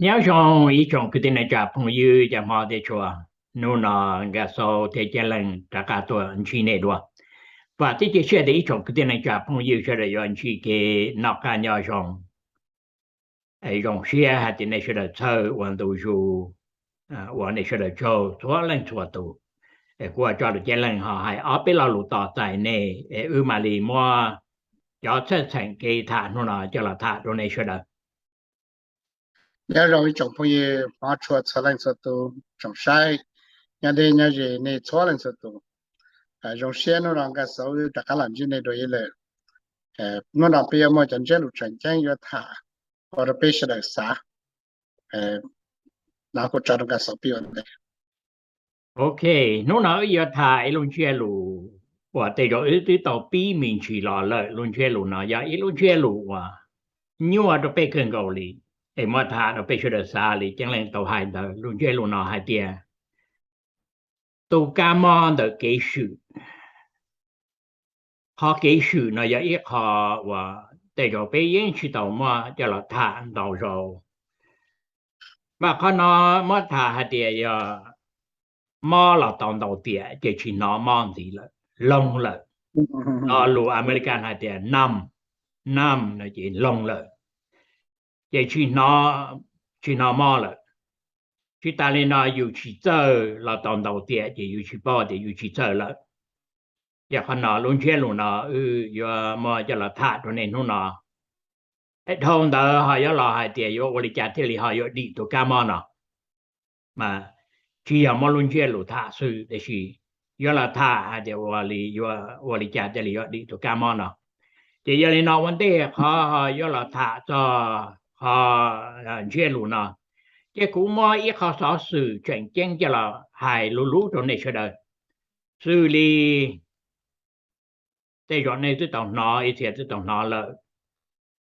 Nyob zoo ib tsoom kwv tij neej tsa phooj ywg cov hmov thiab tshua, hnub no Nkaj Xauv thiab Ceeb Leej rov qab tuaj ntsib nej dua. Vam thiab cia siab tias ib tsoom kwv tij neej tsa phooj ywg sawv daws yuav ntsib kev noj qab nyob zoo. Zoo siab hais tias nej sawv daws txhawb ua ntu zus ua nej sawv daws tsaug txhua leej txhua tus. Es kuv ua tso lus Ceeb Leej ho hais ob peb lo lus tos txais nej es wb mam li muab cov txheej txheem kev tham hnub no coj los tham rau nej sawv daws. Nyob zoo ib tsoom phooj ywg hmov tshua txhua leej txhua tus, tsoom saib nyob deb nyob ze nej txhua leej txhua tus. Zoo siab hnub no Nkaj Xauv wb rov qab los ntsib nej dua ib lwm. Hnub no peb yuav muaj cov ntsiab lus tseem ceeb yuav tham ua rau peb sawv daws xav. No kuv tso rau Nkaj Xauv pib ua ntej. Ok, hnub no wb yuav tham ib lub ntsiab lus uas tej zaum wb twb tau pib me ntsis los lawm. Lub ntsiab lus no yog ib lub ntsiab lus uas nyuaj rau peb kawg nkaus li, es muab tham rau peb sawv daws xav li Ceeb Leej tau hais ntawd. Lub ntsiab lus no hais tias tus kab mob ntawm kev swm. Qhov kev swm no yog ib qho uas tej zaum peb yeej tsis tau muab coj los tham ntau zaus. Mas qhov no muab tham hais tias yog mob los tau ntau tiam ces tsis hnov mob ntxiv lawm, loog lawm. Lo lus Amelikas hais tias numb, numb no ces loog lawm, ces tsis hnov mob lawm. Tsis tas li no yus tsis txawj los tau ntau tiam ces yus tsis paub tias yus tsis txawj lawm. Yog qhov no lub ntsiab lus no wb yuav muab coj los tham rau nej hnub no. Dhau ntawd ho yuav los hais tias yuav ua li cas thiaj li ho yuav dim tus kab mob no. Mas tsis yog muab lub ntsiab lus tham xwb, tiam sis yuav los tham hais tias ua li, ua li cas thiaj li yuav dim tus kab mob no. Ces yog li no ua ntej qhov ho yuav los tham txog qhov ntsiab lus no, ces kuv muab ib qho xov xwm tseem ceeb coj los hais luv luv rau nej sawv daws. Xws li tej zaum nej twb tau hnov, ib txhia twb tau hnov lawm,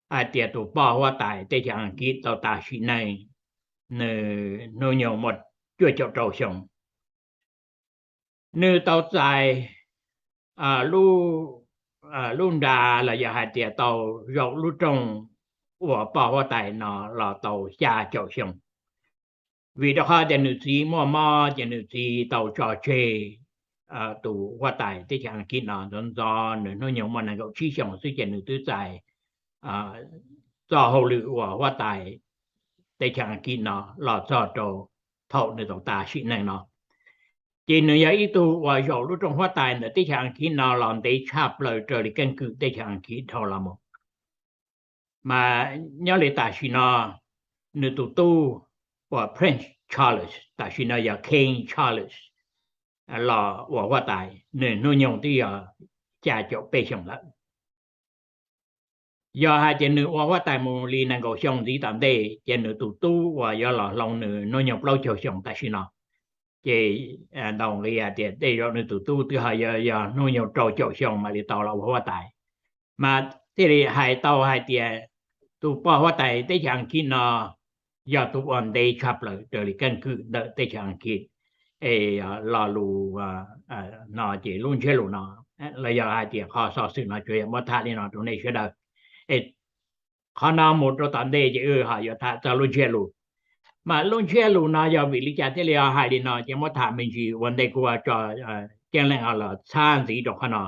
hais tias tus poj huab tais teb chaws Askiv tau tas sim neej, nws hnub nyoog muaj cuaj caum rau xyoo. Nws tau txais lub nra los yog hais tias tau zaum lub rooj ua poj huab tais no los tau xya caum xyoo. Vim rau qhov tias nws txiv muaj mob ces nws txiv tau tso tseg tus huab tais teb chaws Askiv no ntxov ntxov, nws hnub nyoog muaj nees nkaum tsib xyoos xwb ces nws twb txais txoj hauj lwm ua huab tais teb chaws Askiv no los txog rau thaum nws tau tas sim neej no. Ces nws yog ib tug uas zaum lub rooj huab tais ntawm teb chaws Askiv no los ntev tshaj plaws raws li keeb kwm teb chaws Askiv dhau los mus. Mas nyob li tam sim no, nws tus tub uas Prince Charles, tam sim no yog King Charles, los ua huab tais, nws hnub nyoog twb yog xya caum peb xyoos lawm. Yog hais tias nws ua huab tais mus li nees nkaum xyoo ntxiv tom ntej ces nws tus tub uas yuav los hloov nws hnub nyoog plaub caug xyoo tam sim no. Ces ntau nqi hais tias tej zaum nws tus tub twb ho yog hnub nyoog rau caum xyoo mam li tau los ua huab tais. Mas thiaj li hais tau hais tias tus poj huab tais teb chaws Askiv no yog tus uas ntev tshaj plaws raws li keeb kwm ntawm teb chaws Askiv. Es lo lus no ces lub ntsiab lus no los yog hais tias qhov xov xwm no tsuas yog muab tham li no rau nej sawv daws. Es qhov no mus rau tom ntej ces wb ho yuav tham txog lub ntsiab lus. Mas lub ntsiab lus no yog vim li cas thiaj li hais li no ces muab tham me ntsis ua ntej kuv tso Ceeb Leej ho los txhab ntxiv rau qhov no.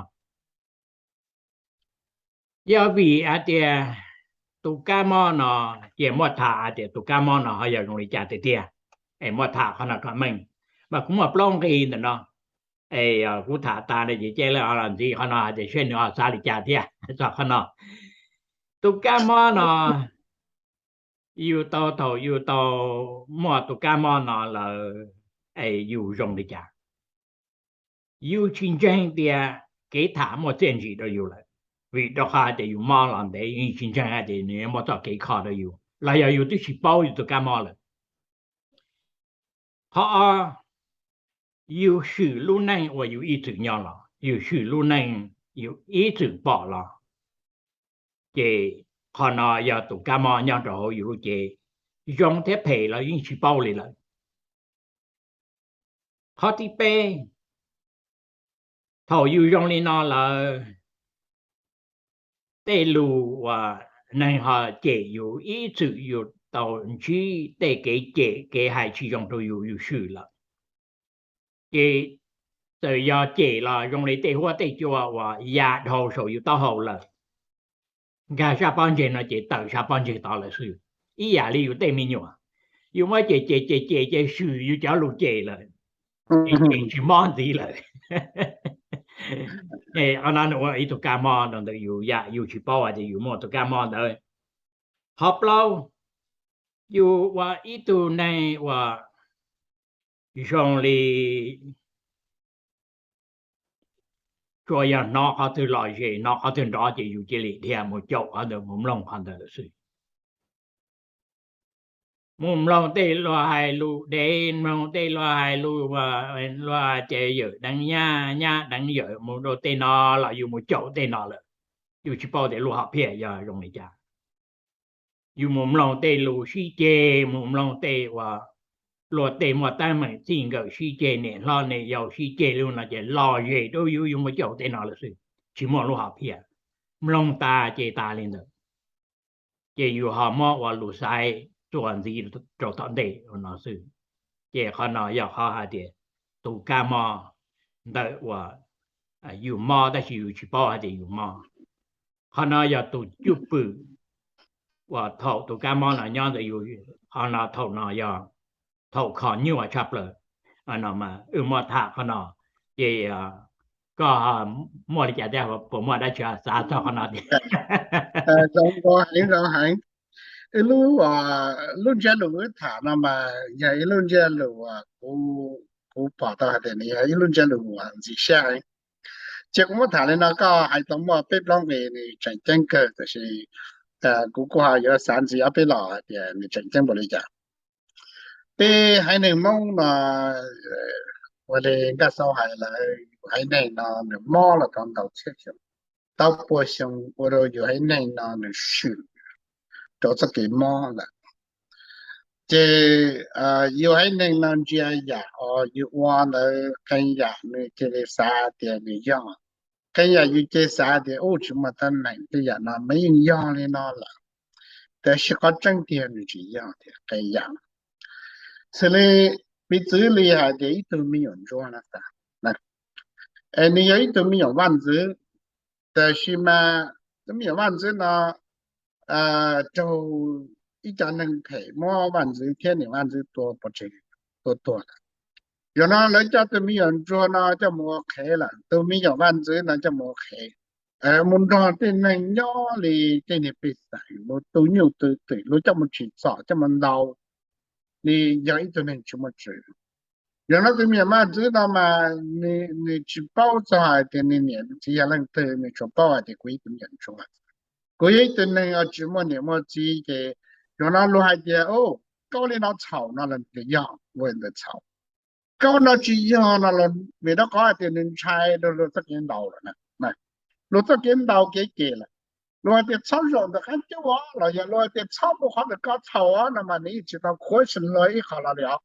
Yog vim hais tias tus kab mob no, ces muab tham hais tias tus kab mob no ho yog zoo li cas tiag tiag, es muab tham qhov no kom meej. Mas kuv muaj plaub nqi ntawm no, es kuv tham tas no ces Ceeb Leej ho los ntxiv qhov no hais tias seb nws ho xav li cas thiab txog qhov no. Tus kab mob no, yus tau, thaum yus tau muaj tus kab mob no lawm es yus zoo li cas? Yus tsis ntseeg tias kev tham muaj txiaj ntsig rau yus lawm, vim rau qhov tias yus mob los ntev, yus tsis ntseeg hais tias nws yuav muaj txoj kev kho rau yus, los yog yus twb tsis paub yus tus kab mob lawm. Qhov ob, yus swm lub neej uas yus ib txwm nyob los, yus swm lub neej yus ib txwm pom los, ces qhov no yog tus kab mob nyob rau hauv yus lub cev, zoo thiab phem los yeej tsis paub li lawm. Qhov thib peb, thaum yus zoo li no lawm, tej lus uas neeg ho cem yus ib txwm yus tau ntsib tej kev cem kev hais tsis zoo rau yus, yus swm lawm. Ces txawm yog cem los zoo li tej huab tej cua uas ya dhau saum yus taub hau lawm, nkag sab pob ntseg no ces tawm sab pob ntseg tod lawm xwb. Ib yam li yus tej me nyuam, yus muab cem cem cem cem ces swm yus cov lus cem lawm, ces cem tsis mob ntxiv lawm. Qhov no nws ua ib tug kab mob rau ntawm yus yam yus tsis paub hais tias yus muaj tus kab mob ntawd. Qhov plaub, yus ua ib tug neeg uas zoo li tsuas yog hnov qhov twg lom zem, hnov qhov twg nrov ces yus cia li dhia mus caum qhov ntawd, mus mloog qhov ntawd lawm xwb. Mus mloog tej luag hais lus dev, mloog tej luag hais lus, luag hais tias yawm deev nyab, nyab deev yawm, mus rau tej no los yus mus caum tej no lawm. Yus tsis paub tias lub hom phiaj yog zoo li cas. Yus mus mloog tej lus sib ceg, mus mloog tej uas luag tej muaj teeb meem txij nkawm sib ceg, niam hlob niam yau sib ceg li no ces lom zem rau yus, yus mus caum tej no lawm xwb, tsis muaj lub hom phiaj. Mloog tas ces tas li ntawd. Ces yus ho muab ua lus xaiv txuas ntxiv rau tom ntej no xwb. Ces qhov no yog qhov hais tias tus kab mob ntawm uas yus mob tab sis yus tsis paub hais tias yus mob. Qhov no yog tus cwj pwm uas thaum tus kab mob no nyob ntawm yus, qhov no thaum no yog thaum kho nyuaj tshaj plaws. No mas wb muab tham qhov no, ces koj muaj li cas thiab, puas muaj dab tsi xav txog qhov no tias? Zoo nkauj heev, zoo heev. Ib lub, lub ntsiab lus wb tham no mas yog ib lub ntsiab lus uas kuv, kuv pom tau hais tias nws yog ib lub ntsiab lus uas ntxim siab heev. Ces kuv muab tham li no, koj hais tau muaj peb plaub nqe nws tseem ceeb kawg, tab sis kuv kuj ho yuav xav ntxiv ob peb los hais tias nws tseem ceeb npaum li cas. Peb haiv neeg Hmoob no, ua li Nkaj Xauv hais lawm, yus haiv neeg no nws mob los tau ntau txhiab xyoo, tau pua xyoo ua rau yus haiv neeg no nws swm rau txoj kev mob lawm. Ces yus haiv neeg no ntsia yam uas yus ua ntawd qee yam nws cia li xav tias nws yog, qee yam yus cia li xav tias ub tsis muaj teeb meem, tej yam no mas yeej yog li no lawm, tab sis qhov tseeb tiag nws tsis yog tias qee yam. Xws li piv txwv li hais tias ib tug me nyuam ntsuag no tas, es nws yog ib tug me nyuam vaj ntxwv, tab sis mas tus me nyuam vaj ntxwv no raug ib co neeg phem muab vaj ntxwv thiab niam vaj ntxwv tua pov tseg, tua tuag lawm. Yog no lawv coj tus me nyuam ntsuag no coj mus ua qhev lawm, tus me nyuam vaj ntxwv no coj mus ua qhev, mus nrog tej neeg nyob li tej niag pej xeem, luag tu nyuj tu twm, luag coj mus tsim txom coj mus ntaus li yog ib tug neeg tsis muaj tswv. Yog no tus me nyuam vaj ntxwv no mas nws tsis paub txog hais tias nws niam txiv yog leej twg, nws tsuas paub hais tias kuv ib tug me nyuam ntsuag, kuv yog ib tug neeg uas tsis muaj niam muaj txiv, ces yog no luag hais tias koj ua li no txhaum no los yog ua ntawd txhaum. Koj ua no tsis yog no los vim rau qhov hais tias nws ntshai rau luag txoj kev ntaus lawm na, luag txoj kev ntaus kev cem lawm. Luag hais tias txhob zaum ntawm qab cub os, los yog luag hais tias txhob mus qhov ntawm ko txhaum os no mas nws yeej tsis tau question luag ib qho los li os.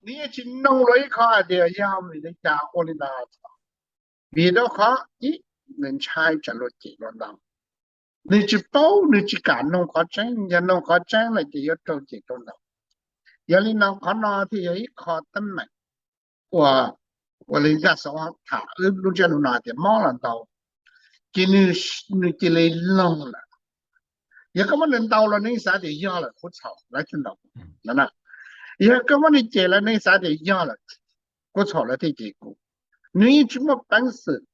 Nws yeej tsis noog luag ib qho hais tias yog vim li cas ua li ntawd. Vim rau qhov ib, nws ntshai tsam luag cem luag ntaus. Nws tsis paub, nws tsis kam noog qhov tseeb, yog noog qhov tseeb lawm ces yuav raug cem raug ntaus. Yog li no qhov no thiaj yog ib qho teeb meem uas, ua li Nkaj Xauv tham wb lub ntsiab lus no hais tias mob los ntaus, ces nws cia li loog lawm. Yog koj muab nws ntaus los nws xav tias yog lawm, kuv txhaum lawv thiaj ntaus. Yog koj muab nws cem los nws xav tias yog lawm, kuv txhaum lawv thiaj cem kuv. Nws yeej tsis muaj peev xwm,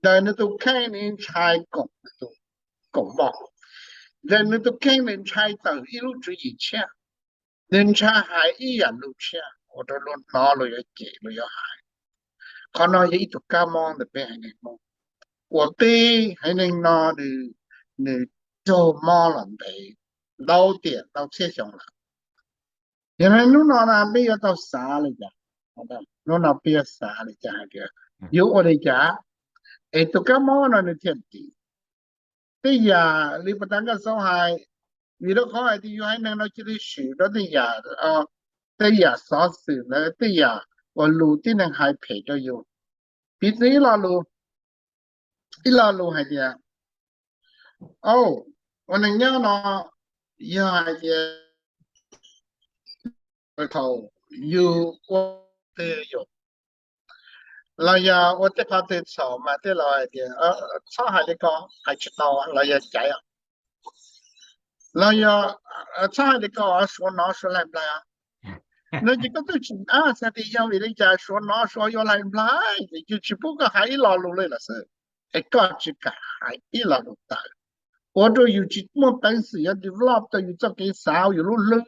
ntawm nws tus kheej nws ntshai koom, koom npoj, ntawm nws tus kheej nws ntshai tawm ib lub tswv yim tshiab, nws ntshai hais ib yam lus tshiab ua rau luag hnov luag yuav cem luag yuav hais. Qhov no yog ib tug kab mob ntawm peb haiv neeg Hmoob, uas peb haiv neeg no nws raug mob los ntev ntau tiam ntau txhiab xyoo lawm. Yog li hnub no na peb yuav tau xav li cas? Hnub no peb yuav xav li cas hais tias yuav ua li cas es tus kab mob no nws thiaj dim? Tej yam li puas tas Nkaj Xauv hais, vim rau qhov hais tias yus haiv neeg no cia li swm rau tej yam, tej yam xov xwm ntawd, tej yam uas lus tib neeg hais phem rau yus. Piv txwv ib lo lus, ib lo lus hais tias, au, ua neeg nyob no yog hais tias thaum yus ua twg yus los yog ua tej qhov twg txhaum mas tej laus hais tias txhob hais li ko, hais tsis tau los yog caiv, los yog txhob hais li ko, suav hnov suav laig nplaig. No ces koj twb tsis xav tias yog vim li cas suav hnov suav yuav laig nplaig, yus tsis pub koj hais ib lo lus li lawm xwb, es koj tsis kam hais ib lo lus tawm, ua rau yus tsis muaj peev xwm yuav develop tau yus txoj kev xav, yus lub hlwb,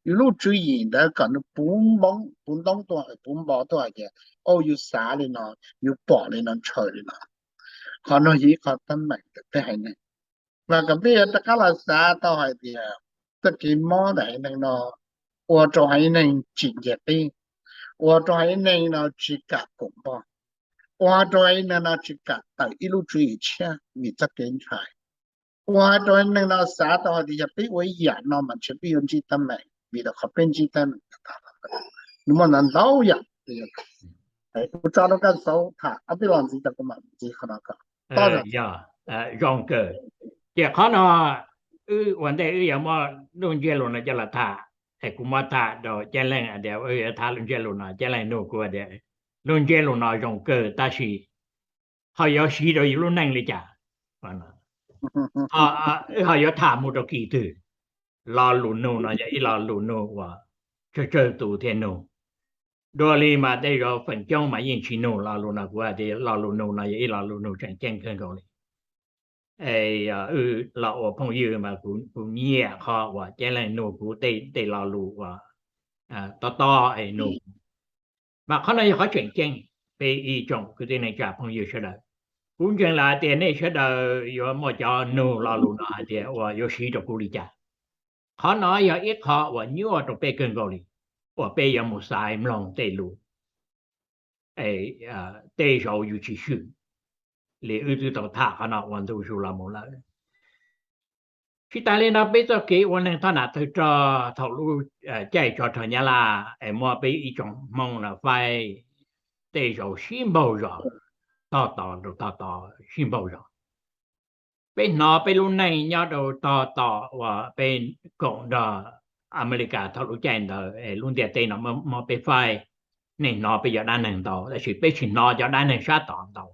yus lub tswv yim ntawd kom nws puv npoo puv ntoob tuaj, puv npo tuaj hais tias, o, yus xav li no, yus pom li no, ntshaw li no. Qhov no yog ib qho teeb meem rau peb haiv neeg, mas kom peb yuav rov qab los xav tau hais tias txoj kev mob ntawm haiv neeg no ua rau haiv neeg tsis nce qib, ua rau haiv neeg no tsis kam koom npoj, ua rau haiv neeg no tsis kam tawm ib lub tswv yim tshiab vim txoj kev ntshai, ua rau haiv neeg no xav tau hais tias yog peb ua ib yam no mas ntshe peb yuav ntsib teeb meem, vim rau qhov peb ntsib teeb meem, nws muaj ntau ntau yam. Kuv tso rau koj xaus tham ob peb lo ntxiv, kuv mam ntxiv qhov no kom. Yog, zoo kawg. Ces qhov no wb ua ntej wb yuav muab lub ntsiab lus no coj los tham, es kuv muab tham rau Ceeb Leej tias wb yuav tham lub ntsiab lus no, Ceeb Leej nug kuv tias lub ntsiab lus no zoo kawg tab sis ho yuav siv rau yus lub neej li cas? Wb ho yuav tham mus rau kis twg? Lo lus nug no yog ib lo lus nug uas tsawg tsawg tus thiaj nug. Dua li mas tej zaum feem coob mas yeej tsis nug lo lus no, kuv hais tias lo lus nug no yog ib lo lus nug tseem ceeb kawg nkaus li. Es wb los ua phooj ywg mas kuv nyiam qhov uas Ceeb Leej nug kuv tej lo lus uas tob tob es nug. Mas qhov no yog qhov tseem ceeb, peb ib tsoom kwv tij neej tsa phooj ywg sawv daws, kuv ntseeg lawm hais tias nej sawv daws yuav muaj cov nug lo lus no hais tias uas yuav siv rau kuv li cas. Qhov no yog ib qho uas nyuaj rau peb kawg nkaus li, uas peb yuav mus xaiv mloog tej lus, tej zaum yus tsis swm li. Wb twb tau tham qhov no ua ntu zus los mus lawm. Tsis tas li no peb txoj kev ua neeg thoj nam tawg rog thaum lub caij tsov rog Nyab Laj es muab peb ib tsoom Hmoob no faib tej zaum sib npaug zos, tog tod rau tog tod sib npaug zos. Peb hnov peb lub neej nyob rau tog tod uas peb koom nrog Amelikas thaum lub caij ntawd es lub ntiaj teb no muab peb faib, nej hnov peb cov dab neeg ntau tab sis peb tsis hnov cov dab neeg sab tod ntau.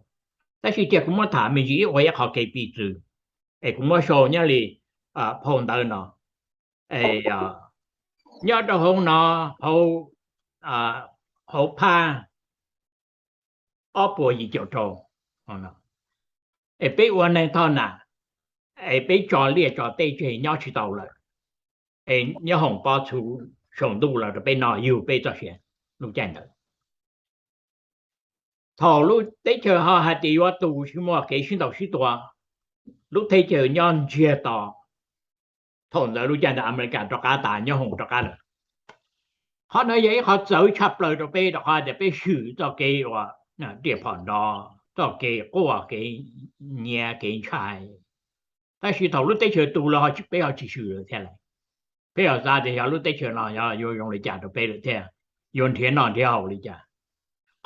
Tab sis cia kuv muab tham me ntsis ib ua ib qho kev piv txwv, es kuv muab sau nyob li phau ntawv no, nyob rau hauv no, hauv phab ob puas yim caum rau, es peb ua neeg thoj nam, es peb tso liaj tso teb tseg nyob tsis tau lawm, es nyob hoom pob txhuv saum ntuj los rau peb noj yug peb txoj sia lub caij ntawd. Thaum lub teb chaws ho hais tias yuav tu tsis muaj kev sib ntaus sib tua, lub teb chaws nyob ntsiag to, thaum ntawd lub caij ntawd Amelikas rov qab tas nyob hoom rov qab lawm. Qhov no yog ib qho txawv tshaj plaws rau peb rau qhov tias peb swm txoj kev uas riam phom nrov, txoj kev quaj kev nyiav kev ntshai. Tab sis thaum lub teb chaws tu lawm ho peb ho tsis swm lawm thiab lawm. Peb ho xav tias yog lub teb chaws no yog yuav zoo li cas rau peb lawm thiab, yuav nrhiav noj nrhiav haus li cas.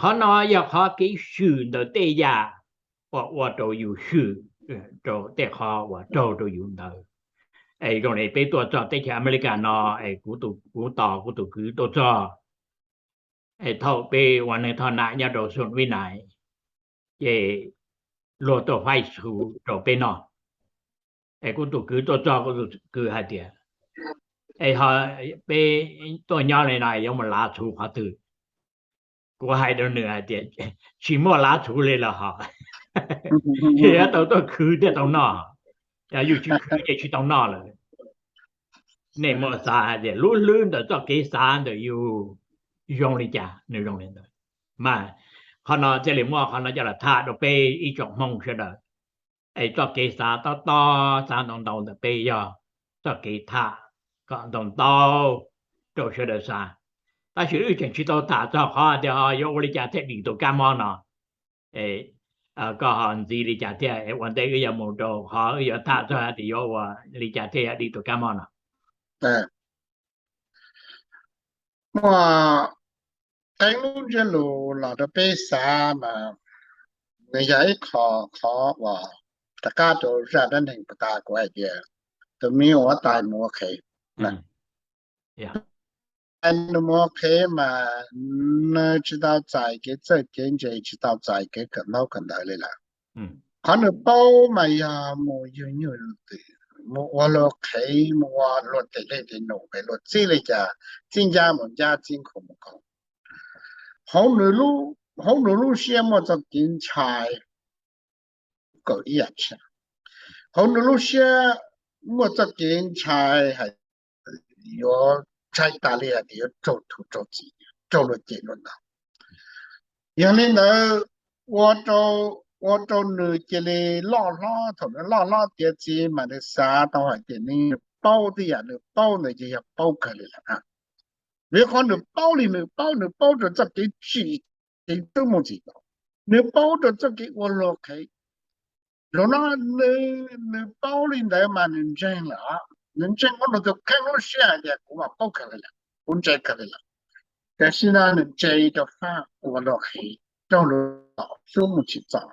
Qhov no yog qhov kev swm ntawm tej yam uas ua rau yus swm rau tej qhov uas raug rau yus ntawd. Es zoo li peb tuaj txog teb chaws Amelikas no, es kuv tos kuv tus kwv tuaj txog, es thaum peb ua neeg thoj nam nyob rau Xoo Vib Nais, ces luag tuaj faib txhuv rau peb noj. Es kuv tus kwv tuaj txog, kuv tus kwv hais tias, es ho peb tuaj nyob li no yuav mus lav txhuv qhov twg? Kuv hais rau nws hais tias, tsis muaj lav txhuv li los ho, yuav tau tuaj khwv thiaj tau noj. Yog yus tsis khwv ces tsis tau noj lawm. Nej muaj xav hais tias lub hlwb ntawm txoj kev xav ntawm yus zoo li cas, nws zoo li ntawd. Mas qhov no thiaj li muab qhov no coj los tham rau peb ib tsoom Hmoob sawv daws. Es txoj kev xav tob tob xav ntau ntau ntawm peb yog txoj kev tham kom ntau ntau rau sawv daws xav. Tab sis wb tseem tsis tau tham txog qhov tias ho yuav ua li cas thiaj dim tus kab mob no. Koj ho ntxiv li cas thiab? Ua ntej wb yuav mus rau qhov wb yuav tham txog tias yuav ua li cas thiaj yuav dim tus kab mob no. Muaj qee lub ntsiab lus los rau peb xav mas nws yog ib qho, qhov uas rov qab rau zaj dab neeg puag ta kuv hais tias tus me nyuam huab tais mus ua qhev. Yog Nws mus ua qhev mas nws tsis tau txais kev txawj kev ntse, tsis tau txais kev kawm ntaub kawm ntawv li lawm. Qhov nws paub mas yog mus yug nyuj yug twm, mus ua luag qhev, mus ua luag tes dej tes num, luag txib li cas txib ncab mus ncab, txib nkhaus mus nkhaus. Hauv nws lub siab muaj txoj kev ntshai kawm ib yam tshaj. Hauv nws lub siab muaj txoj kev ntshai hais yuav ntshai tas li hais tias yuav raug tus raug txiv, raug luag cem luag ntaus. Yog li ntawd, ua rau nws cia li loj hlob, thaum nws loj hlob tiav txiv mas nws xav tau hais tias nws paub tej yam nws paub ntawd ces yog paub kawg li lawm na. Vim qhov nws paub li nws paub, nws paub rau txoj kev tsim kev rub mus txim tau, nws paub rau txoj kev ua luag qhev. Zaum no nws paub li ntawd mas nws ntseeg lawm, nws ntseeg muab nws tus kheej lub siab hais tias kuv mas paub kawg li lawm, kuv ntse kawg li lawm. Tam sim no nws ntse rau fab ua luag qhev, raug luag tom rub mus tsim txom,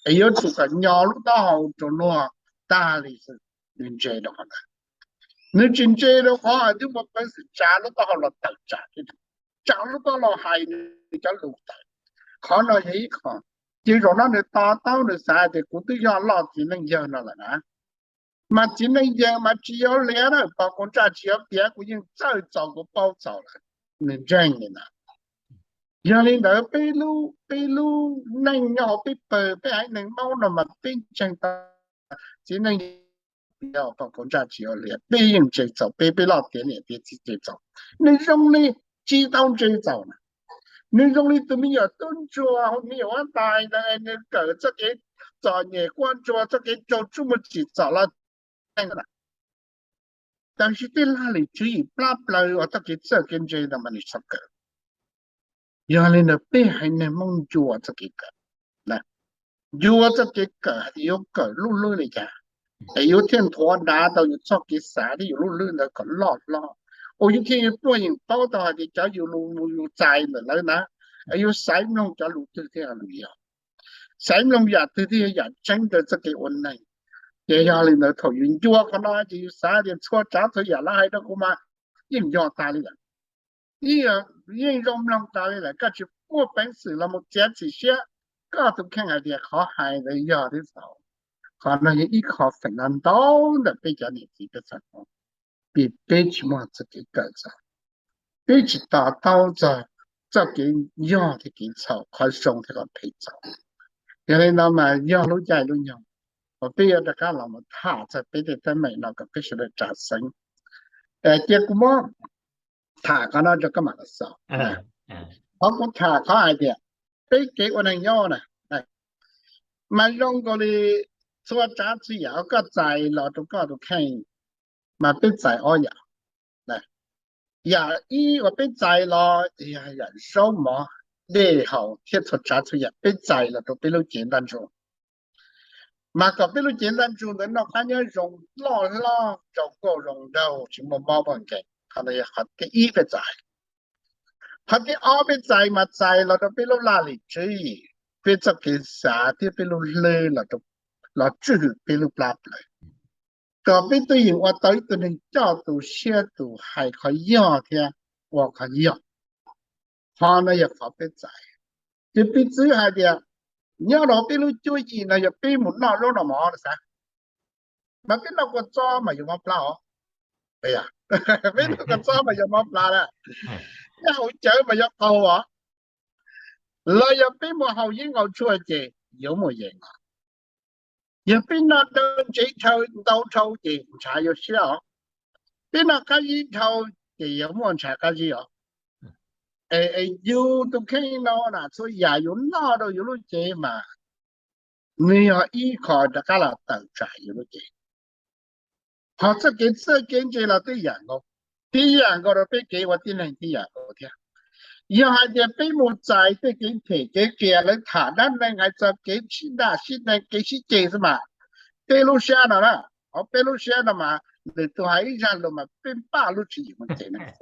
es yuav tsum kom nyo lub taub hau rau luag tag li xwb. Nws ntse rau qhov ntawd, nws tsis ntse rau qhov hais twb muaj peev xwm tsa lub taub hau los tawm tsam, tsa lub taub hau los hais nws cov lus tawm. Qhov no yog ib qho. Ces zaum no nws to taub nws xav tias kuv twb yog loj txiv neej yawg no lawm na, mas txiv neej yawg mas tsis yuav liam na, pog Kaus Ntsaj tsis yuav piav, kuv yeej txawj txaus kuv paub txaus lawm. Nws ntseeg li ntawd. Yog li ntawd peb lub, peb lub neej nyob hauv peb pawg peb haiv neeg Hmoob no mas peb ntseeg tau txiv neej yawg, pog Kaus Ntsaj tsis yuav liam, peb yeej ntseeg txaus, peb, peb loj tiav niam tiav txiv ntseeg txaus. Nws zoo li tsis tau ntse txaus na. Nws zoo li tus me nyuam tub ntsuag, me nyuam huab tais ntawd, nws kawm txoj kev txom nyem quaj ntsuag, txoj kev raug rub mus tsim txom los, tab sis tej laj lim tswv yim plab plaws uas txoj kev txawj kev ntse ntawd mas nws tsis tau kawm. Yog li ntawd peb haiv neeg Hmoob ncua txoj kev kawm, ncua txoj kev kawm hais tias yuav kawm lub hlwb li cas es yuav thiaj nthuav dav tau yus txoj kev xav thiab yus lub hlwb ntawd kom loj hlob, uas yus thiaj yuav tuaj yeem paub tau hais tias cov yus lus mus yus txais ntawm lawv na, es yus xaiv mloog cov lus twg thiaj lus yog, xaiv mloog yam twg thiaj yog yam tseeb rau txoj kev ua neeg. Ces yog li ntawd thaum yus ncua qhov no ces yus xav tias txhua tsav txhua yam lawv hais rau kuv mas yeej yog tas li lawm. Yeej zoo mloog tas li lawm, koj tsis muaj peev xwm los mus txiav txim siab koj tus kheej hais tias qhov hais ntawd yog thiab txhaum. Qhov no yog ib qho feem ntau ntau ntawm peb cov niam txiv peb txhua tus, vim peb tsis muaj txoj kev kawm txog, peb tsis to taub txog txoj kev yog thiab kev txhaum, qhov zoo thiab qhov phem txog. Yog li no mas yog lub caij lub nyoog uas peb yuav rov qab los mus tham txog peb tej teeb meem no kom peb sawv daws tsa xeeb. Cia kuv muab tham qhov no rau koj mam los xaus. Qhov kuv tham qhov hais tias peb kev ua neeg nyob na, mas zoo nkaus li txhua tsav txhua yam uas koj txais los rau koj tus kheej, mas peb txais ob yam. Yam ib uas peb txais los yog yam zaub mov, dej haus thiab txhua tsav txhua yam peb txais los rau peb lub cev ntaj ntsug, mas kom peb lub cev ntaj ntsug ntawd noj qab nyob zoo, loj hlob, zoo nkauj zoo nraug, tsis muaj mob muaj nkeeg. Qhov no yog qhov thib ib peb txais. Qhov thib ob peb txais mas txais los rau peb lub laj lim tswv yim, peb txoj kev xav thiab peb lub hlwb los tswj hwm peb lub plab plaws, kom peb twb yeem ua tau ib tug neeg coj tus siab tus hais qhov yog thiab ua qhov yog. Qhov no yog qhov peb txais. Ces piv txwv hais tias nyob rau peb lub cuab yim no yog peb mus noj zaub noj mov no xav, mas peb noj kua txob mas yog mob plab os. Peb noj kua txob mas yog mob plab na. Peb haus cawv mas yog qaug os. Los yog peb mus haus yeeb nkaus tshuaj ces yuav muaj yees os. Yog peb noj dawb ntsev dhau ntau dhau ces ntshav yuav siab os. Peb noj qab zib dhau ces yuav muaj ntshav qab zib os. Es yus tus kheej no na txhua yam yus noj rau yus lub cev mas nws yog ib qho rov qab los tawm tsam yus lub cev. Qhov txoj kev txawj kev ntse los tib yam nkaus, tib yam nkaus rau peb kev ua tib neeg tib yam nkaus thiab. Yog hais tias peb mus txais tej kev phem kev qias lawv tham dab neeg hais txog kev sib ntaj sib neeg kev sib ceg xwb mas, peb lub siab no na, hauv peb lub siab no mas nws tus hais ib zaj lus mas peb npaj lub tswv yim mus cem nws.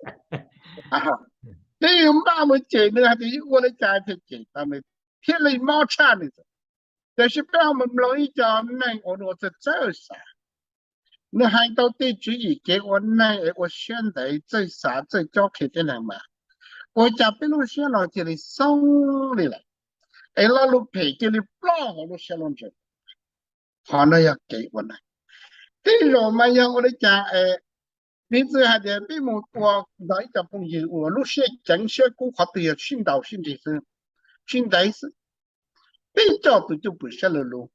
Peb yuav npaj mus cem nws hais tias yuav ua li cas thiaj cem tau nws thiaj li mob tshaj nws. Tiam sis peb ho mus mloog ib co neeg ua nua txawj txawj xav, Nws hais tau tej tswv yim kev ua neeg es ua siab ntev txawj xav txawj cob qhia tib neeg mas, ua cas peb lub siab no cia li xoob li lawm, es lo lus phem cia li ploj hauv lub siab lub ntsws. Qhov no yog kev ua neeg. Tej zaum mas yog ua li cas es, piv txwv hais tias peb mus ua nrog ib co phooj ywg uas lub siab ceev siab kub, qhov twg yog sib ntaus sib nrig xwb, sib ntev xwb, peb coj tus cwj pwm sab lug lug,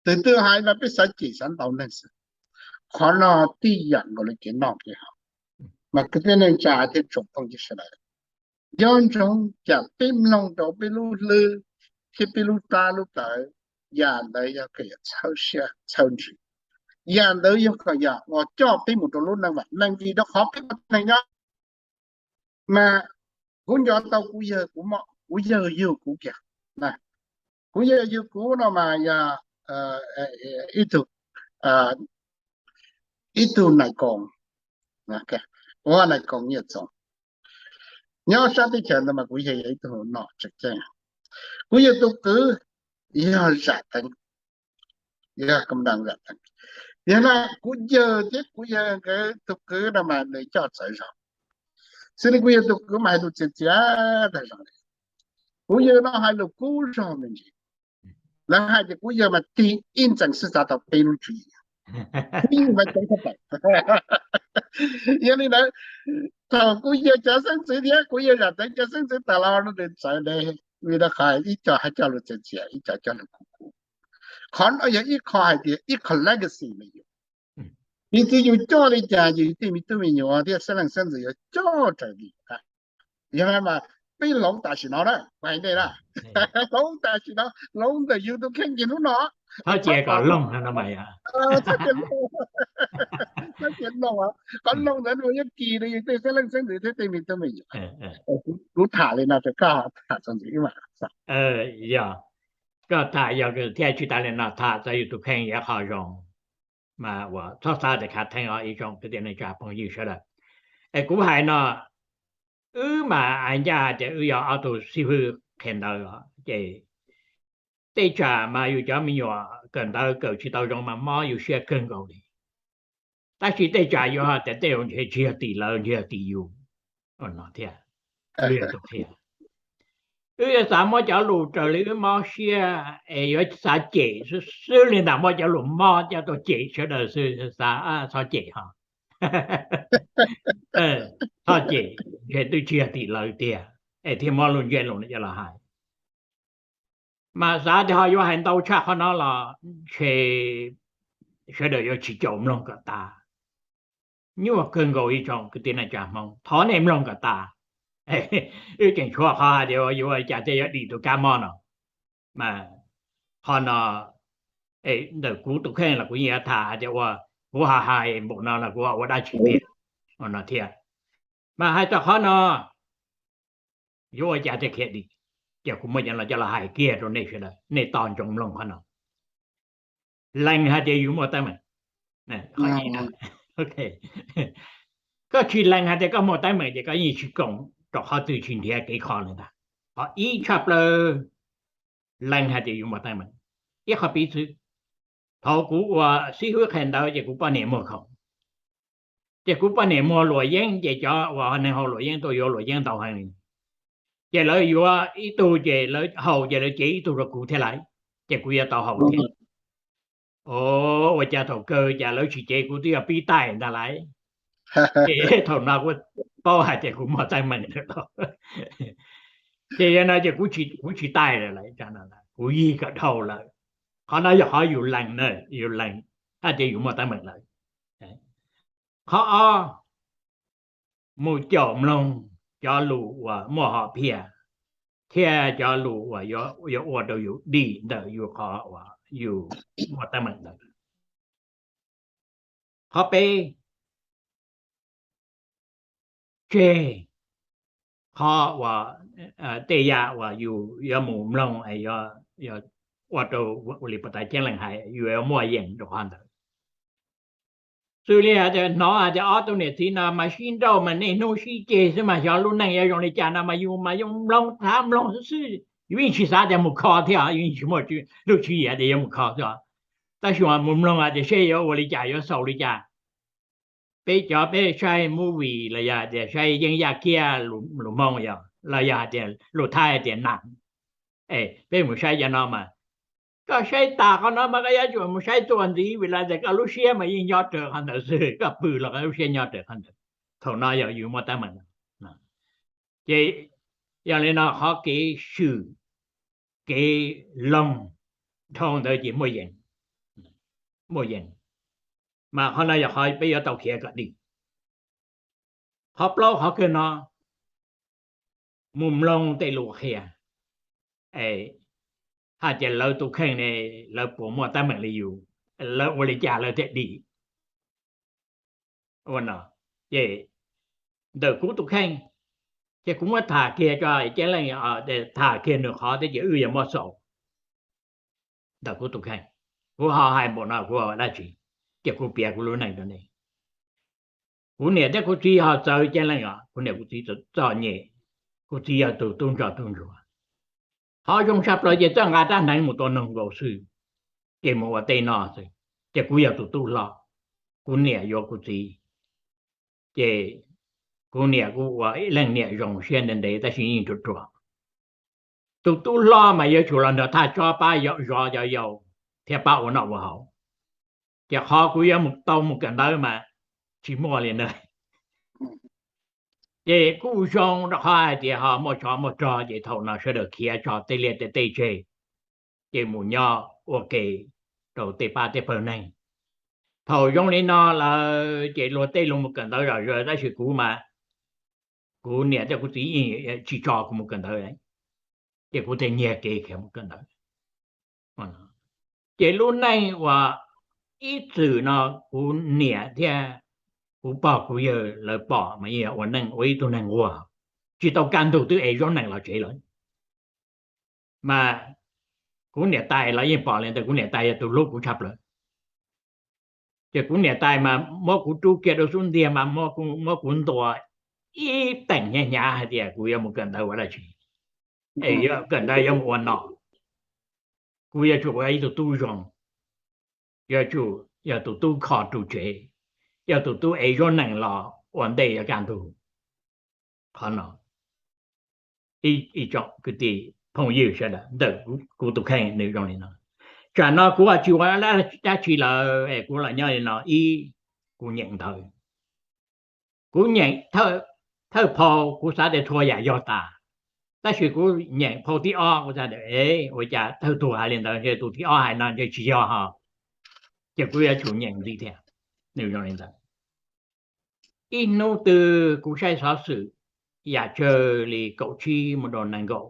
tus twg hais mas peb xav cem xav ntaus neeg xwb. Qhov no tib yam nkaus li kev noj kev haus. Mas kwv tij neej tsa thiab tsoom phooj ywg sawv daws, nco ntsoov cas peb mloog rau peb lub hlwb thiab peb lub plab lub plawv, yam ntawd yog kom yog txhawb siab txhawb ntsws, yam ntawd yog kom yog uas coj peb mus rau lub neej vam meej, vim rau qhov peb ua neeg nyob mas kuv nco tau kuv yawg, kuv yawg yug kuv kiag. Kuv yawg yug kuv no mas yog ib tug, ib tug nais koos, ua nais koos Nyiaj Txoos nyob sab teb chaws ntawd mas kuv yawg yog ib tug nom tseem ceeb. Kuv yawg tus kwv yog Zam Teev, yog Zam Teev. Yog no kuv yawg thiab kuv yawg nkawd tus kwv no mas nws coj txawv zog, xws li kuv yawg tus kwv mas hais lus txias txias tag zog li. Kuv yawg no hais lus kub zog me ntsis. Lawv hais tias kuv yawg mas tig ib ntxees xwb xav tau peb lub tswv yim. Kuv yawg mas ceev tshaj plaws. Yog li ntawd, thaum kuv yawg cov xeeb ntxwv thiab kuv yawg Zam Teev cov xeeb ntxwv tas los no nws txawv ntev, vim rau qhov ib co hais coj lus txias txias, ib co coj lus kub kub. Qhov no yog ib qho hais tias ib qho legacy me yus, piv txwv yus coj li cas yus tej me tub me nyuam thiab xeeb leej xeeb ntxwv yuav coj raws li. Yog li mas peb hloov tam sim no na, kuv hais nej na, hloov tam sim no, hloov ntawm yus tus kheej ces hnub no, txhob cia kom loog no mas, txhob cia loog, txhob cia loog, qhov loog ntawd nws yuav kis rau yus tej xeeb leej xeeb ntxwv thiab tej me tub me nyuam. Kuv tham li no rau koj tham txog ntxiv wb mam. Yog koj tham yog thiaj tsis tas li no tham txog yus tus kheej yog qhov zoo, mas uas txhob xav tias khav theeb os ib tsoom kwv tij neej tsa phooj ywg sawv daws. Es kuv hais no, wb mas hais ncaj hais tias wb yog ob tug xib hwb qhia ntawv os ces tej tsam mas yus cov me nyuam kawm ntawv kawm tsis tau zoo mas mob yus siab kawg nkaus li. Tab sis tej tsam yuav hais tias tej zaum ntshe tsis yog tim lawv, ntshe yog tim yus no thiab. Wb yuav xav muab cov lus raws li wb mob siab es yuav xav cem xwb xwb li ntawd, muab cov lus mob coj tuaj cem sawv daws xwb, xav txhob cem ho. Txhob cem, ntshe twb tsis yog tim lawv tiag es thiaj muab lus ntsej lus no coj los hais. Mas xav tias ho yuav hais ntau tshaj qhov no los ntshe sawv daws yuav tsis caum mloog kom tas. Nyuaj kawg nkaus ib tsoom kwv tij neej tsa Hmoob, thov nej mloog kom tas. Wb tseem tshuav qhov hais tias yuav ua li cas thiaj yuav dim tus kab mob no. Mas qhov no ntawm kuv tus kheej los kuv yeej yuav tham hais tias ua kuv ho hais npaum no los kuv ua dab tsi tiag no thiab. Mas hais txog qhov no yuav ua cas thiaj khiav dim, ces kuv muaj cov no coj los hais kiag rau nej sawv daws, nej tos ntsoov mloog qhov no. Lees hais tias yus muaj teeb meem. Koj tsis lees hais tias koj muaj teeb meem ces koj yeej tsis koom rau qhov twg, tsis nrhiav kev kho li ntag. Qhov ib tshaj plaws, lees hais tias yus muaj teeb meem. Ib qho piv txwv, thaum kuv ua xib hwb qhia ntawv ces kuv poj niam muag khoom, ces kuv poj niam muag luam yeeb ces cov uas neeg haus luam yeeb tuaj yuav luam yeeb ntau heev li. Ces lawv yuav ib tug ces lawv haus ces lawv cev ib tug rau kuv thiab lawm, ces kuv yuav tau haus thiab. O, ua cas thaum kawg cas lawv tsis cev, kuv twb yog pib taij ntag lauj. Ces thaum no kuv paub hais tias kuv muaj teeb meem lawm. Ces yog no ces kuv tsis taij lawm, kuv yig kom dhau lawm. Qhov no yog qhov yus lees, yus lees hais tias yus muaj teeb meem lawm. Qhov ob, mus caum mloog cov lus uas muaj hom phiaj thiab cov lus uas yuav ua rau yus dim ntawm yus qhov uas yus muaj teeb meem ntawd. Qhov peb, tseg qhov uas tej yam uas yus yuav mus mloog es ua rau ua li puag ta ceeb leej hais, yus yuav muaj yees rau qhov ntawd. Xws li hais tias hnov hais tias ob tug niam txiv no mas sib nrauj mas niaj hnub sib ceg xwb mas xyov lub neej yuav zoo li cas no mas yus mas yuav mloog thav mloog xwb xwb, yus yeej tsis xav tias mus kho thiab, yus yeej tsis muaj lub tswv yim tias yuav mus kho xwb. Tab sis mas mus mloog hais tias seb yuav ua li cas yuav xaus li cas, peb cov peb saib movie los yog hais tias saib yeeb yaj kiab lus Hmoob yog los yog hais tias lus Thaib hais tias nam, es peb mus saib cov no mas koj saib tas qhov no mas koj yuav tsum mus saib txuas ntxiv vim li tias koj lub siab mas yeej nyob raws qhov ntawd xwb, koj pw los koj lub siab nyob raws qhov ntawd. Thaum no yog yus muaj teeb meem. Ces yog li no qhov kev swm kev loog dhau ntawd ces muaj yees, muaj yees. Mas qhov no yog qhov peb yuav tau khiav kom dim. Qhov plaub qhov kawg no, mus mloog tej lus qhia, hais tias lawv tus kheej ne, lawv puas muaj teeb meem li yus, lawv ua li cas lawv thiaj dim. Ua no, ces ntawm kuv tus kheej, ces kuv muab tham kiag tso Ceeb Leej, tham kiag nws qhov thiab ces wb yuav muab xaus. Ntawm kuv tus kheej, kuv ho hais npaum no kuv ua dab tsi? Ces kuv piav kuv lub neej rau nej. Kuv niam thiab kuv txiv ho txawv Ceeb Leej os, kuv niam kuv txiv txom nyem, kuv txiv yog tus tub ntsoj tub ntsuag. Qhov zoo tshaj plaws ces txawj nqa rab hneev mus tua noog nkaus xwb, ces mus ua tej no xwb. Ces kuv yog tus tub hlob, kuv niam yuav kuv txiv, ces kuv niam kuj ua ib leej niam zoo siab ntev ntev tab sis yeej ruam ruam. Tus tub hlob mas yuav tsum los nrog thaj tsam pab zov cov yau thiab pab ua noj ua haus. Ces qhov kuv yuav tau mus kawm ntawv mas tsis muaj li na. Ces kuj zoo rau qhov hais tias ho muaj tsov muaj rog ces thaum no sawv daws khiav tso tej liaj tej teb tseg, ces mus nyob ua ke rau tej pab tej pawg neeg. Thaum zoo li no lawm ces luag tej luag mus kawm ntawv zom zaws tab sis kuv mas kuv niam thiab kuv txiv yeej tsis tso kuv mus kawm ntawv, ces kuv thiaj nyiag kev khiav mus kawm ntawv. Ces lub neej uas ib txwm no kuv niam thiab kuv pog kuv yawg lawv pom mas yeej yog ua neej ua ib tug neeg nquag, tsis tau kaj ntug twb ev zaub nees los tsev lawm. Mas kuv niam tais los yeej pom li ntawd, kuv niam tais yog tus hlub kuv tshaj plaws. Ces kuv niam tais mas muab kuv rub kiag rau xub ntiag mas muab kuv ntuas ib teem hnyav hnyav hais tias kuv yuav mus kawm ntawv ua dab tsi, es yuav kawm ntawv yuav mus ua nom, kuv yuav tsum ua ib tug tub zoo, yuav tsum yog tus tub kho rau tsev, yog tus tub ev zaub nees los ua ntej yuav kaj ntug. Qhov no ib tsoom kwv tij phooj ywg sawv daws, ntawm kuv tus kheej nws zoo li no. Tsam no kuv tsis ua dab tsi lawm es kuv los nyob li no, ib, kuv nyeem ntawv. Kuv nyeem thawj phau kuv xav tias txhua yam yog tas, tab sis kuv nyeem phau thib ob kuv xav tias ua cas thawj tug hais li ntawd ntshe tus thib ob hais no ntshe tsis yog ho, ces kuv yuav tsum nyeem ntxiv thiab. Nws zoo li ntawd. Ib hnub twg kuv saib xov xwm yam tsawg li kaum tsib mus rau nees nkaum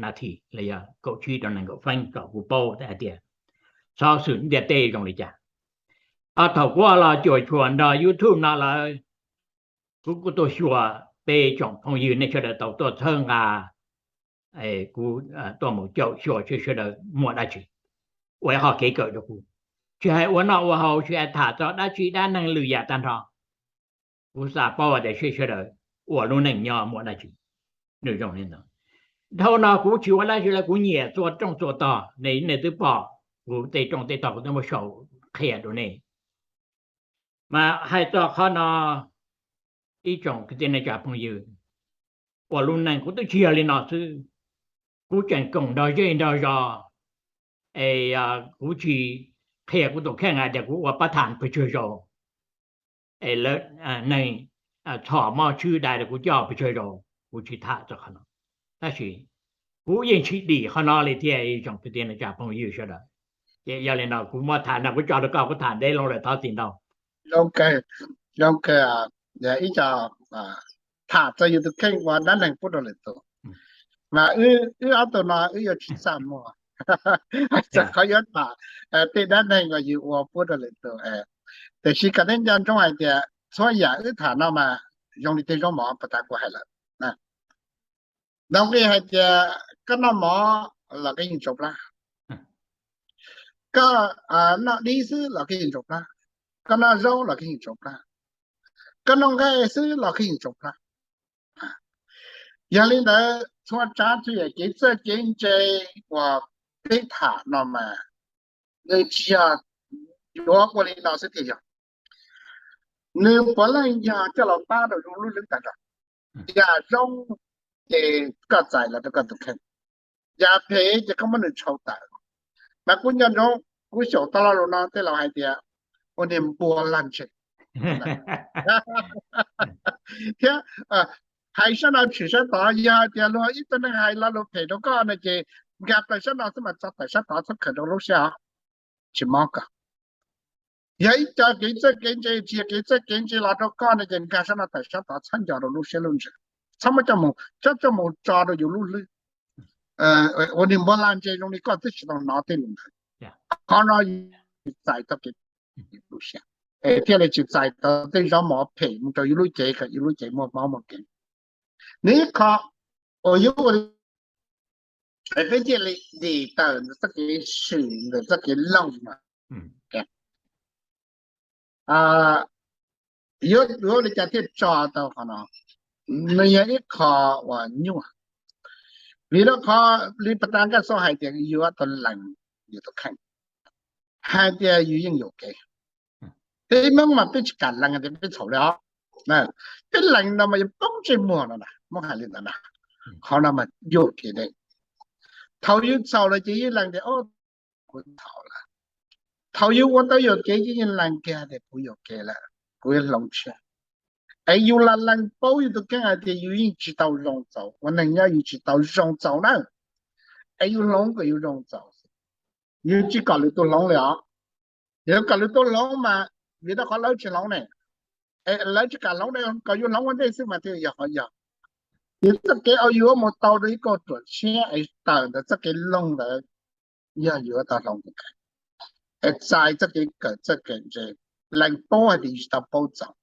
nas this los yog kaum tsib rau nees nkaum feeb kom kuv paub hais tias xov xwm ntiaj teb zoo li cas. Thaum kuv los cuam tshuam nrog YouTube no lawm, kuv kuj tuaj xyuas peb tsoom phooj ywg nej sawv daws tau tuaj txhawb nqa kuv tuaj mus caum xyuas seb sawv daws muaj dab tsi ua ib qho kev kawm rau kuv, tsis hais ua noj ua haus, tsis hais tham txog dab tsi dab neeg lwm yam tag nrho. Kuv xav paub tias seb sawv daws ua lub neej nyob muaj dab tsi. Nws zoo li ntawd. Dhau no kuv tsis ua dab tsi lawm, kuv nyiam txua rooj txua tog, nej twb pom kuv tej rooj tej tog kuv twb muab sau qhia rau nej. Mas hais txog qhov no, ib tsoom kwv tij neej tsa phooj ywg, ua lub neej kuv twb tsis yog li no xwb. Kuv tseem koom nrog zej nrog zos, es kuv tsis qhia kuv tus kheej hais tias kuv ua pab tham pes tsawg zaus, es lawv neeg txhom mob tshwb dai rau kuv coj pes tsawg zaus, kuv tsis tham txog qhov no. Tab sis kuv yeej tsis dim qhov no li thiab ib tsoom kwv tij neej tsa phooj ywg sawv daws. Ces yog li no kuv muab tham no kuv tso rau koj, kuv tham ntev loo lawm thov txim ntau. Zoo kawg, ib co tham txog yus tus kheej ua dab neeg pub rau lwm tus, mas wb ob tug no wb yuav tsis txaj muag txog qhov yuav tham tej dab neeg uas yus ua pub rau lwm tus. Tiam sis kom nej nco ntsoov hais tias txhua yam wb tham no mas zoo li tej zaub mov puag ta kuv hais lawm. Ntawm nqi hais tias koj noj mov los koj yeej tsau plab, koj noj dib xwb los koj yeej tsau plab, koj noj zaub los koj yeej tsau plab, koj noj nqaij xwb los koj yeej tsau plab. Yog li ntawd txhua tsav txhua yam kev txawj kev ntse uas peb tham no mas nws tsis yog yuav ua li no xwb thiaj yog. Nws puav leej yog coj los pab rau zoo lub hlwb tas zog. Yam zoo ces koj txais los rau koj tus kheej, yam phem ces koj muab nws tshau tawm. Mas kuv nco ntsoov kuv xyaum tau lo lus no tej laus hais tias ua niag npua lag ntseg thiab hais sab no tshwm sab tod. Yog tias luag ib tug neeg hais lo lus phem rau koj no ces nkag plaws sab no xwb mas tso tawm sab tod, txhob khaws rau lub siab os. Tsis mob koj. Yog ib co kev txawj kev ntse, tsis yog kev txawj kev ntse los rau koj no ces nkag sab no tawm sab tod, txhob nco rau lub siab lub ntsws, txhob muab coj mus, txhob coj mus tso rau yus lub hlwb. Ua niag npua lag ntseg zoo li koj twb tsis tau hnov tej lus ntawd. Qhov no tsis txais tau kev lub siab, es thiaj li tsis txais tau tej zaub mov phem mus rau yus lub cev kom yus lub cev muaj mob muaj nkeeg. Nws ib qho uas yuav ua peb thiaj li dim tawm ntawm txoj kev swm, ntawm txoj kev looj no. Yuav ua li cas thiaj tso tau qhov no? Nws yog ib qho uas nyuaj, vim rau qhov li pas tas Nkaj Xauj hais tias yuav tau lees yus tus kheej hais tias yus yeej yuam kev. Peb Hmoob mas peb tsis kam lees tias peb txhaum li os. Peb lees no mas yuav poob ntsej muag no na, Hmoob hais li ntawd na. Qhov no mas yuam kev ne. Thaum yus txhaum lawm ces yeej lees tias kuv txhaum lawm. Thaum yus ua tau yuam kev ces yeej lees kiag tias kuv yuam kev lawm, kuv yuav hloov tshiab. Es yus lam lees paub yus tus kheej hais tias yus yeej tsis tau zoo txaus, ua neeg nyob yus tsis tau zoo txaus na. Es yus hloov kom yus zoo txaus, yus tsis kom lwm tus hloov li os. Yog kom lwm tus hloov mas vim rau qhov lawv tsis hloov ne, lawv tsis kam hloov ne, kom yus hloov ua ntej xwb mas thiaj yog qhov yog. Yus txoj kev uas yuav mus tau rau ib kauj ruam tshiab es tawm ntawm txoj kev loog ntawd yog yuav tau hloov tus kheej, es txais txoj kev kawm txawj kawm ntse, lees paub hais tias yus tsis tau paub txaus,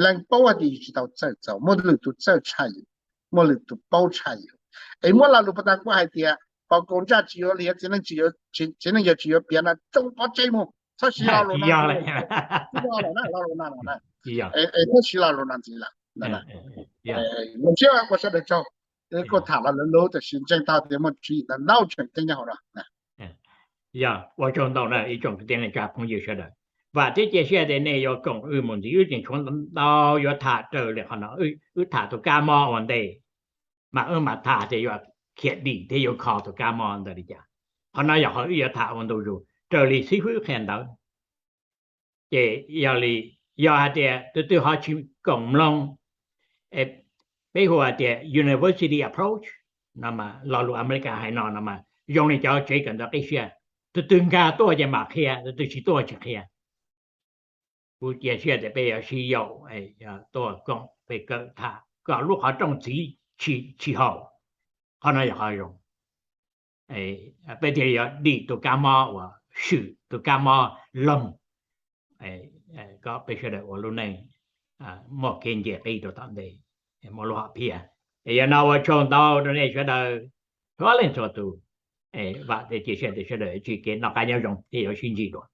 lees paub hais tias yus tsis tau txawj txaus, muaj lwm tus txawj tshaj yus, muaj lwm tus paub tshaj yus. Es muab lo lus pas tas kuj hais tias pom kaus ntsaj tsis yuav liab, txiv neej tsis yuav, txiv neej yawg tsis yuav piav no tsoo pov tseg mus, txhob siv lo lus no ntxiv lawm. Txhob siv lo lus no ntxiv lawm. Zoo siab ua sawv daws tsaug, kuj tham los lawv lub tam sim ntseeg tau tias muaj tswv yim ntau ntau tseem ceeb nyob hauv no. Yog ua tsaug ntau na ib tsoom kwv tij neej tsa phooj ywg sawv daws. Vam thiab cia siab tias nej yuav koom wb mus ntxiv, wb tseem tshuav ntau yuav tham raws li qhov no. Wb tham tus kab mob ua ntej, mas wb mam tham tias yuav khiav dim thiab yuav kho tus kab mob ntawd li cas. Qhov no yog qhov wb yuav tham ua ntu zus raws li xib fwb qhia ntawd. Ces yog li, yog hais tias tus twg ho tsis koom mloog, peb hu hais tias university approach no mas, lo lus Amelikas hais no no mas zoo li cov tsev kawm ntawv qib siab, tus twg nkag tuaj ces mam qhia, tus twg tsis tuaj tsis qhia. Kuv cia siab tias peb yuav sib yaum tuaj koom peb kawm tham kom lub qhov rooj txiv tsis haum. Qhov no yog qhov zoo. Peb thiaj yuav dim tus kab mob uas swm, tus kab mob loog, kom peb sawv daws ua lub neej muaj kev nce qib rau tom ntej, muaj lub hom phiaj. Es yog no ua tsaug ntau rau nej sawv daws, txhua leej txhua tus. Vam thiab cia siab tias sawv daws tsis kev noj qab nyob zoo thiab yuav sib ntsib dua.